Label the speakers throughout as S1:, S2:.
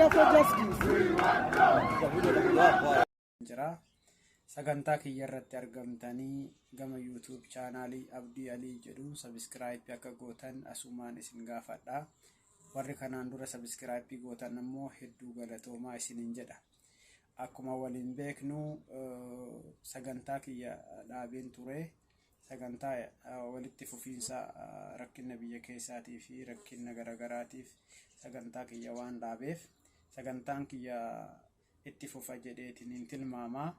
S1: Hunger for justice.
S2: Jira. Sagantaa kiyya irratti argamtanii gama YouTube chaanaalii Abdii Alii jedhu subscribe akka gootan asumaan isin gaafadha. Warri kanaan dura subscribe gootan ammoo hedduu galatoomaa isiniin jedha. Akkuma waliin beeknu, sagantaa kiyya dhaabeen ture. Sagantaa walitti fufiinsa rakkina biyya keessaatii fi rakkina garagaraatiif sagantaa kiyya waan dhaabeef, sagantaan kiyya itti fufa jedheetiin hin tilmaamaa.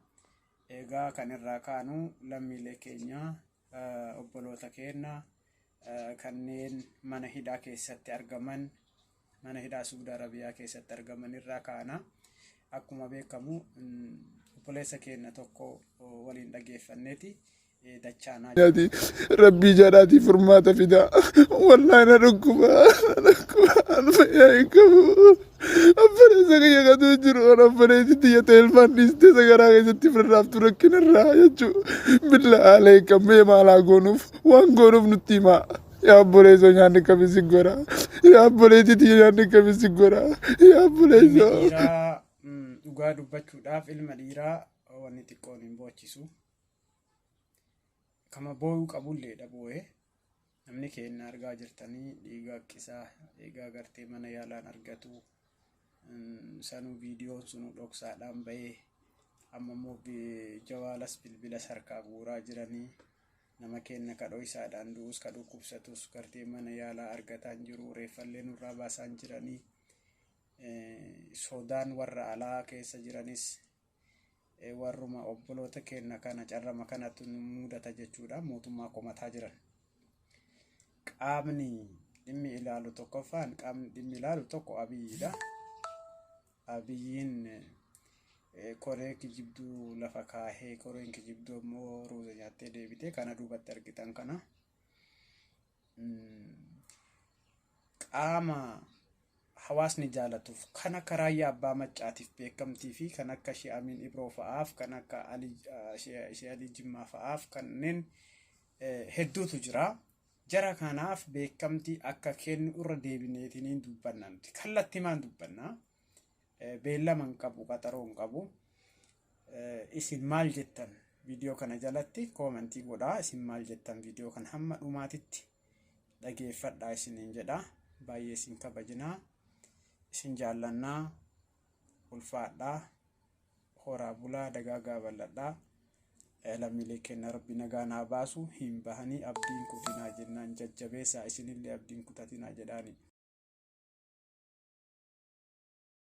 S2: Egaa kan irraa kaanu lammiilee keenya, obboloota keenya kanneen mana hidhaa keessatti argaman, mana hidhaa Suudi Arabiyaa keessatti argaman irraa kaana. Akkuma beekamu, obboleessa keenya tokko waliin dhageeffanneeti dachaanaa.
S3: Nyaati rabbii jedhaatii furmaata fidaa. Wallaahi na dhukkuba, na dhukkuba, an fayyaa hin qabu. Obboleessa kiyya katuu jiru, an obboleessi tiyya ta'e ilmaan dhiistee sagaraa keessatti firraaftu rakkinarraa jechuu. Billaa haala hin qabne, maal haa goonuuf? Waan goonuuf nutti himaa. Yaa obboleessoo, nyaanni akkamii si godha? Yaa obboleessi tiyya, nyaanni akkamii si godha? Yaa
S2: Ilmi
S3: obboleessoo.
S2: dhiiraa, dhugaa dubbachuudhaaf, ilma dhiiraa wanni xiqqoon hin boochisu. Kama boo'uu qabulleedha boo'ee. Namni keenya argaa jirtanii dhiigaa qisaa dhiigaa gartee mana yaalaan argatu. Sanuu viidiyoon sunu dhoksaadhaan bahee, amma immoo jawaalas bilbilas harkaa guuraa jiranii, nama keenya ka dhoysaadhaan du'us ka dhukkubsatus gartee mana yaalaa argataan jiru, reeffallee nurraa baasaan jiranii. Sodaan warra alaa keessa jiranis warruma obboloota keenya kana carrama kanatu nu mudata jechuudha mootummaa komataa jiran. Qaamni dhimmi ilaalu tokkoffaan, qaamni dhimmi ilaalu tokko Abiyyiidha. Abiyyiin koree kijibduu lafa kaahee, koreen kijibduu immoo ruuza nyaattee deebitee kana duubatti argitan kana. Qaama hawaasni jaalatuuf, kan akka Raayyaa Abbaa Maccaatiif beekamtii fi kan akka Shee Amiin Ibroo fa'aaf, kan akka Shee Alii Jimmaa fa'aaf, kanneen hedduutu jira. Jara kanaaf beekamtii akka kennu irra deebineetiniin dubbanna nuti. Kallattimaan dubbanna. Beellama hin qabu, qaxaroo hin qabu. Isin maal jettan? Viidiyoo kana jalatti koomentii godhaa. Isin maal jettan? Viidiyoo kana hamma dhumaatitti dhageeffadhaa isiniin jedha. Baay'ee isin kabajinaa. Isin jaallannaa. Ulfaadhaa. Horaa bulaa, dagaagaa bal'adhaa. Lammiilee keenya Rabbi nagaa naa baasu, hin bahanii, abdiin kutinaa jennaan, jajjabeessaa, isinillee abdiin kutatinaa jedhaani.